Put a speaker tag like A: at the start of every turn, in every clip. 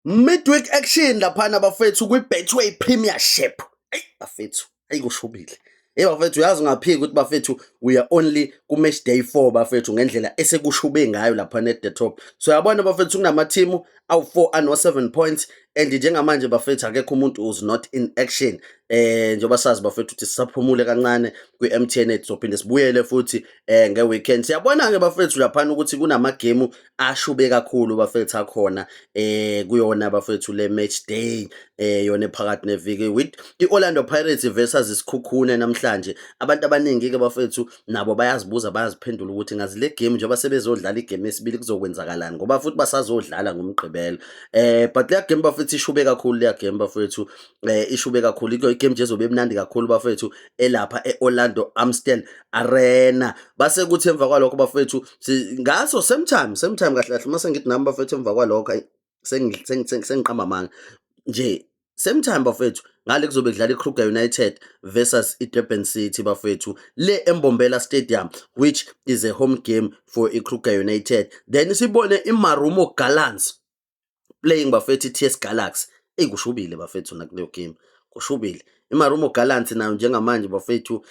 A: Midweek action laphana bafethu kwi-Betway Premiership. Eyi bafethu, eyi kushubile. Hey bafethu, uyazi ungaphiki ukuthi bafethu we are only ku-match day 4 bafethu, ngendlela esekushube ngayo laphana at the top. So yabona bafethu, kunamathimu awu-4 ano-7 points and njengamanje bafethu akekho umuntu who's not in action. Njengoba sazi bafethu ukuthi sisaphumule kancane kwi-MTN, sizophinde sibuyele futhi nge-weekend. Siyabona-ke bafethu laphana ukuthi kunamagemu ashube kakhulu bafethu akhona kuyona bafethu le match day yona ephakathi neviki, with i-Orlando Pirates versus iSekhukhune namhlanje. Abantu abaningi-ke bafethu nabo bayazibuza, bayaziphendula ukuthi ngazi le game njengoba sebezodlala igame yesibili kuzokwenzakalani, ngoba futhi basazodlala ngoMgqibelo. But leya game bafethu ishube kakhulu, leya game bafethu ishube kakhulu. Igame nje ezobe imnandi kakhulu bafethu elapha e-Orlando Amstel Arena. Base kuthi emva kwalokho bafethu ngaso same time, same time kahle kahle, mase ngithi nami bafethu emva kwalokho sengiqamba amanga nje, same time bafethu ngale kuzobe kudlala iKruger United versus iDurban City bafethu le eMbombela Stadium, which is a home game for iKruger United. Then sibone iMarumo Gallants playing bafethu i-TS Galaxy. Eyi kushubile bafethu nakuleyo game, kushubile. IMarumo Gallants nayo njengamanje bafethu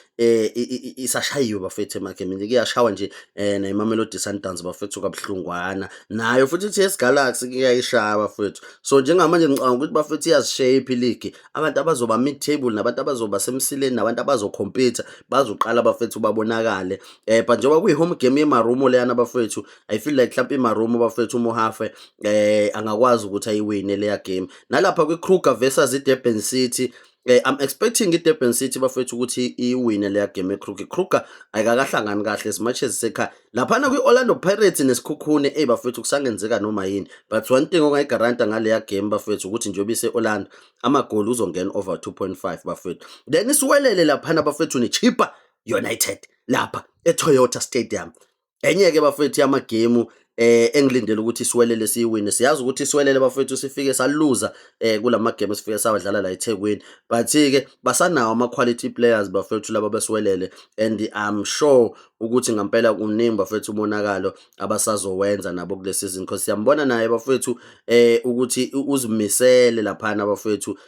A: isashayiwe bafethu emagemini, kuyashawa nje neMamelodi Sundowns bafethu kabuhlungwana, nayo futhi i-TS Galaxy kuyayishaya bafethu. So njengamanje ngicabanga ukuthi bafethu iyazishape i-league, abantu abazoba mid table nabantu abazoba semsileni nabantu abazo-compete bazoqala bafethu babonakale. But njengoba kuyi-home game yeMarumo leyana bafethu, I feel like mhlawumbe iMarumo bafethu uMohafe angakwazi ukuthi ayiwine leya game. Nalapha kwi-Kruger versus i-Durban City, I'm expecting i-Durban City bafethu ukuthi iwine leya game eKruger. Kruger ayikakahlangani kahle as much as isekhaya. Laphana kwi-Orlando Pirates neSekhukhune, eyi bafethu kusangenzeka noma yini. But one thing ongayigaranta ngaleya game bafethu ukuthi njengoba ise-Orlando, amagoli uzongena over 2.5 bafethu. Then iSiwelele laphana bafethu ne-Chippa United lapha e-Toyota Stadium. Enye-ke bafethu yamagemu engilindele ukuthi iSiwelele siyiwine. Siyazi ukuthi iSiwelele bafethu sifike saluza kulama game esifike sawadlala la eThekwini. But-ke basanawo ama-quality players bafethu laba beSiwelele and I'm sure ukuthi ngampela kuningi bafethu umonakalo abasazowenza nabo kule season, because siyambona naye bafethu ukuthi uzimisele laphana bafethu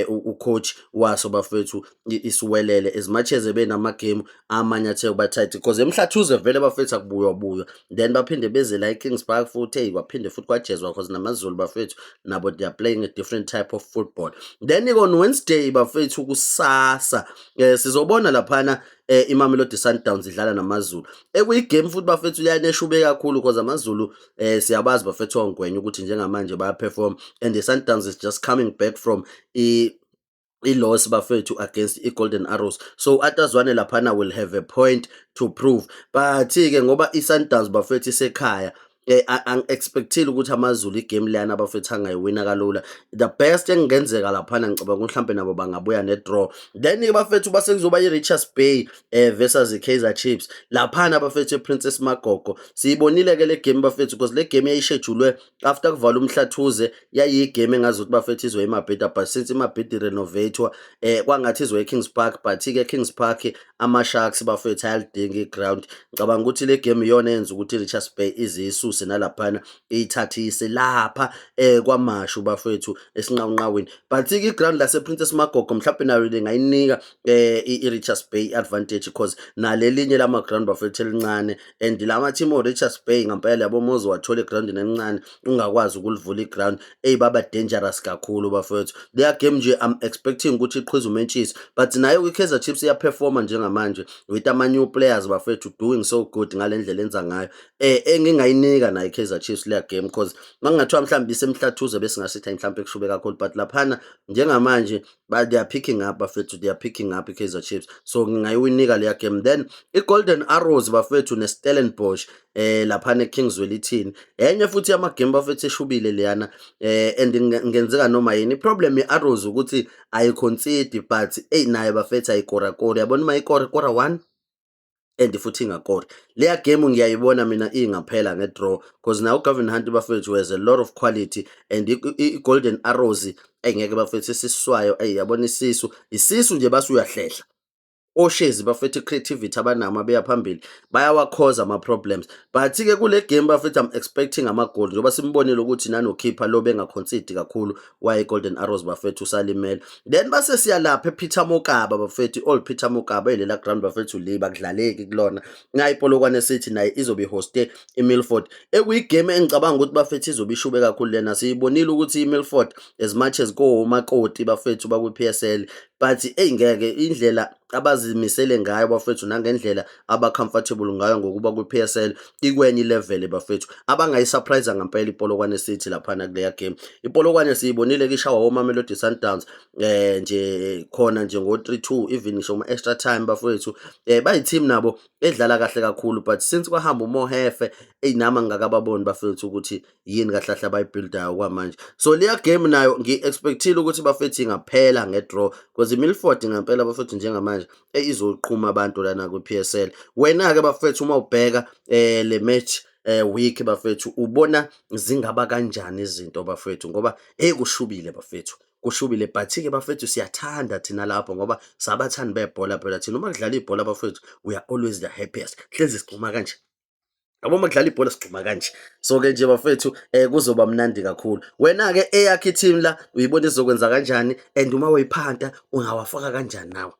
A: u-coach waso bafethu iSiwelele, as much as ebenamagemu amanye athe ukuba tight, because eMhlathuze vele bafethu akubuywa buywa. Then baphinde beze la e-Kings Park futhi, hey, kwaphinde futhi kwajezwa because namaZulu bafethu nabo they are playing a different type of football. Then on Wednesday bafethu, kusasa, sizobona laphana iMamelodi Sundowns idlala namaZulu, ekuyigame futhi bafethu liyana eshube kakhulu, because amaZulu siyabazi bafethu ongwenya ukuthi njengamanje baya-perform and the Sundowns is just coming back from i-loss bafethu against i-Golden Arrows. So Arthur Zwane laphana will have a point to prove, but-ke ngoba i-Sundowns bafethu isekhaya, angi-expectile ukuthi amaZulu igame leyana bafethu angayiwina kalula. The best engingenzeka laphana, ngicabanga ukuthi mhlampe nabo bangabuya ne-draw. Then-ke bafethu base kuzoba i-Richards Bay versus i-Kaizer Chiefs laphana bafethu e-Princess Magogo. Siyibonile-ke le game bafethu, because le game yayishejulwe after kuvala uMhlathuze, yayiyigame engazuthi bafethu izoya eMabhida, but since iMabhida i-renovate-wa kwangathi izoya e-Kings Park, but-ke Kings Park ama-Sharks bafethu ayalidinga i-ground. Ngicabanga ukuthi le game iyona eyenza ukuthi i-Richards Bay ize iyisuse nalaphana, iyithathe iyise lapha KwaMashu bafethu esinqawunqawini. But-ke i-ground lase-Princess Magogo mhlawumbe nayo lingayinika i-Richards Bay i-advantage, because nalelinye lama-ground bafethu elincane and lama team o-Richards Bay ngampela yabo uma uzowathola egrawundini elincane ungakwazi ukulivula i-ground, eyi baba dangerous kakhulu bafethu. Leya game nje I'm expecting ukuthi iqhwize umentshisi, but nayo i-Kaizer Chiefs iyaperforma njengamanje with ama-new players bafethu, doing so good ngale ndlela enza ngayo. Engingayinika nayo i-Kaizer Chiefs leya game, because makungathiwa mhlawumbe iseMhlathuze besingasithi mhlawumbe kushube kakhulu, but laphana njengamanje they are picking up bafethu, they are picking up i-Kaizer Chiefs, so ngingayiwinika leya game. Then i-Golden Arrows bafethu ne-Stellenbosch laphana eKing Zwelithini, enye futhi yamagame bafethu eshubile leyana and ngenzeka noma yini. I-problem ye-Arrows ukuthi ayiconcede, but eyi nayo bafethu ayikorakori, yabona uma ikora kora one and futhi ingakori. Leya game ngiyayibona mina ingaphela nge-draw, because nawo uGavin Hunt bafethu has a lot of quality and i-Golden Arrows engeke bafethu isiswayo, eyi yabona isisu, isisu nje base uyahlehla. Oshezi bafethu, creativity abanabo beya phambili bayawakhoza ama-problems, but-ke kule game bafethu, I'm expecting amagoli njengoba simbonile ukuthi nanokhipha lo benga-concede kakhulu waye-Golden Arrows bafethu usalimele. Then base siyalapha ePeter Mokaba bafethu, Old Peter Mokaba, elela ground bafethu le bakudlaleki kulona. Nayo iPolokwane City nayo izobe ihoste iMilford, ekuyi-game engicabanga ukuthi bafethu izobe ishube kakhulu lena. Siyibonile ukuthi iMilford, as much as kowomakoti bafethu bakwi-PSL, but eyi ngeke, indlela abazimisele ngayo bafethu nangendlela aba-comfortable ngayo ngokuba kwi-PSL ikwenye i-level bafethu, abangayi-surprise ngampela iPolokwane City laphana kuleya game. IPolokwane siyibonile kishawa oMamelodi Sundowns nje khona nje ngo-3-2, even ngisho kuma-extra time bafethu. Bayi-team nabo edlala kahle kakhulu, but since kwahamba uMohefe, eyi nami angingakababoni bafethu ukuthi yini kahle kahle abayi-build-ayo kwamanje. So leya game nayo ngi-expect-ile ukuthi bafethu ingaphela nge-draw, because iMilford ngempela bafethu njengamanje izoqhuma abantu lana kwi-PSL. Wena-ke bafethu, uma ubheka le match week bafethu, ubona zingaba kanjani izinto bafethu? Ngoba hey, kushubile bafethu, kushubile, but-ke bafethu siyathanda thina lapho ngoba sabathandi bebhola phela thina. Uma kudlala ibhola bafethu, we are always the happiest, hlezi sigxuma kanje yabo. Uma kudlala ibhola sigxuma kanje. So-ke nje bafethu, kuzoba mnandi kakhulu. Wena-ke eyakho i-team la uyibona izokwenza kanjani, and uma uyiphanta ungawafaka kanjani nawe?